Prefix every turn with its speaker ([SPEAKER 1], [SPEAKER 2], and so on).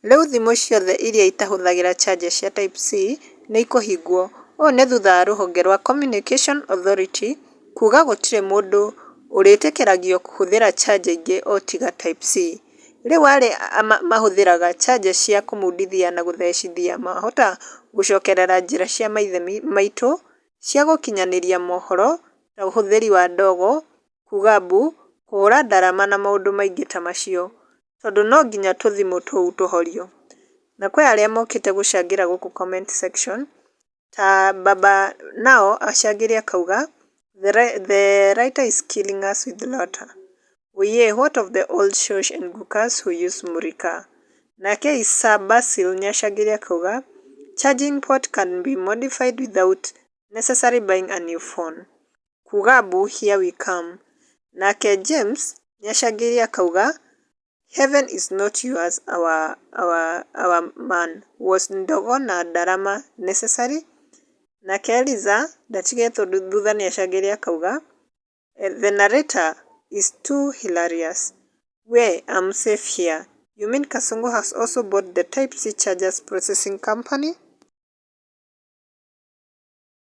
[SPEAKER 1] Rĩu thimũ ciothe iria itahũthagĩra charger cia Type-C nĩ ikũhingwo. Ũũ nĩ thutha wa rũhonge rwa Communication Authority kuuga gũtirĩ mũndũ ũrĩtĩkĩragio kũhũthĩra charger ingĩ o tiga Type-C. Rĩu arĩa mahũthĩraga charger cia kũmundithia na gũthecithia mahota gũcokerera njĩra cia maithe maitũ cia gũkinyanĩria mohoro ta ũhũthĩri wa ndogo, kuuga mbu, kũhũra ndarama na maũndũ maingĩ ta macio tondũ no nginya tũthimũ tũu tũhorio. Na kwĩ arĩa mokĩte gũcangĩra gũkũ comment section ta Baba Nao acangĩre akauga, "The writer is killing us with laughter. Oye, what of the old shosh and gukas who use murika?" Nake Isa Basil nĩacangĩire akauga, "Charging port can be modified without necessarily buying a new phone. Kuga mbu here we come." Nake James nĩacangĩire akauga, "Heaven is not yours our man. Was ndogo na ndarama necessary?" Nake Eliza ndatigĩtwo thutha nĩacangĩire akauga, "The narrator is too hilarious. We, I'm safe here. You mean Kasongo has also bought the Type C chargers processing company?"